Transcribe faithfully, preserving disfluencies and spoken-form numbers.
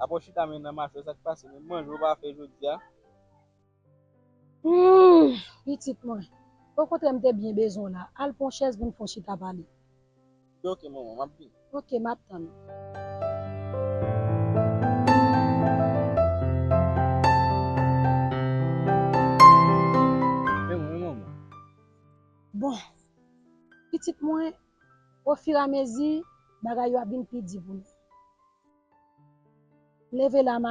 Bon, chita men nan mache, sa k pase? Men manje w pa fè jodi a. Hmm, pitit mwen. Okontrè, m te byen bezwen w la. Al pran chèz pou n fè yon chita pale. Ok, ok, manman, m ap vini. Ok, m ap tann ou. Men mwen, men manman. Bon, pitit mwen, ofiramezi, bagay yo ap vin pi di pou nou. M leve la, m